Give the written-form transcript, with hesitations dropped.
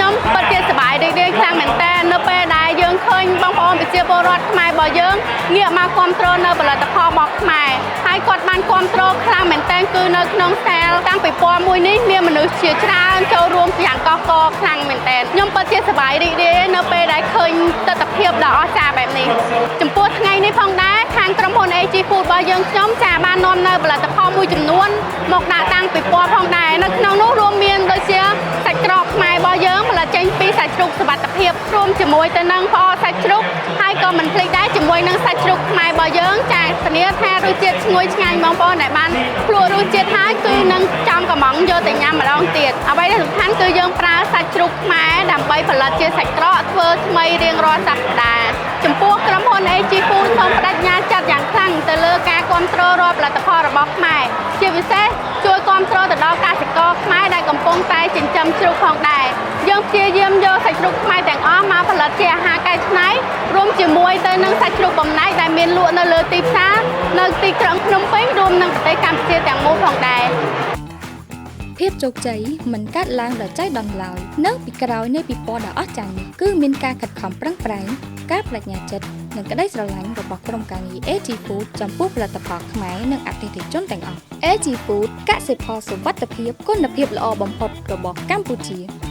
ខ្ញុំពិតជាសប្បាយរីករាយខ្លាំងមែនតើនៅពេលដែលយើងឃើញបងប្អូនប្រជាពលរដ្ឋខ្មែររបស់យើងងាកមកគ្រប់គ្រងនៅផលិតផលរបស់ខ្មែរហើយគាត់បានគ្រប់គ្រងខ្លាំងមែនតើគឺនៅក្នុងសាលតាំងពិព័រណ៍មួយនេះមានមនុស្សជាច្រើនចូលរួមយ៉ាងកកកខ្លាំងមែនតើខ្ញុំពិតជាសប្បាយរីករាយនៅពេលដែលឃើញទស្សនភាពដ៏អស្ចារ្យបែបនេះចំពោះថ្ងៃនេះផងដែរខាងក្រុមហ៊ុន AG Food របស់យើងខ្ញុំចាបាននាំនៅផលិតផលមួយចំនួនមកដាក់តាំងពិព័រណ៍ផងដែរនៅក្នុងនោះរួមមានដូចជាសាច់ក្រកខ្មែររបស់យើងផលិតចេញពីសាច់ជ្រូកសុវត្ថិភាពរួមជាមួយទៅនឹងផ្អកសាច់ជ្រូកហើយក៏មិនភ្លេចដែរជាមួយនឹងសាច់ជ្រូកខ្មែររបស់យើងចាធានាថារសជាតិឈ្ងុយឆ្ងាញ់បងប្អូនដែលបានភ្លក់រសជាតិហើយគឺនឹងចង់កំងយកទៅញ៉ាំម្ដងទៀតអ្វីដែលសំខាន់គឺយើងប្រើសាច់ជ្រូកខ្មែរដើម្បីផលិតជាសាច់ក្រកធ្វើថ្មីរៀងរាល់សប្តាហ៍ចំពោះក្រុមហ៊ុន AG Food សូមប្តេជ្ញាចិត្តយ៉ាងខ្លាំងទៅលើការគ្រប់គ្រងរាល់ផលិតផលរបស់ខ្មែរជាពិសេសជួយគ្រប់គ្រងទៅដល់កសិករខ្មែរដែលកំពុងតែចិញ្ចឹមជ្រូកផងដែរយើងព្យាយាមយកសាច់ជ្រូកខ្មែរទាំងអស់មកផលិតជាអាហារកែច្នៃរួមជាមួយទៅនឹងសាច់ជ្រូកបំណែកដែលមានលក់នៅលើទីផ្សារនៅទីក្រុងភ្នំពេញរួមនឹងប្រទេសកម្ពុជាទាំងមូលផងដែរ ភាពជោគជ័យមិនកើតឡើងដោយចៃដន្យឡើយនៅពីក្រោយនៃពិព័រណ៍ដ៏អស្ចារ្យនេះគឺមានការខិតខំប្រឹងប្រែងការប្តេជ្ញាចិត្តនិងក្តីស្រឡាញ់របស់ក្រុមការងារ AG Food ចំពោះផលិតផលខ្មែរនិងអតិថិជនទាំងអស់ AG Food កសិផលសុវត្ថិភាពគុណភាពល្អបំផុតរបស់កម្ពុជា។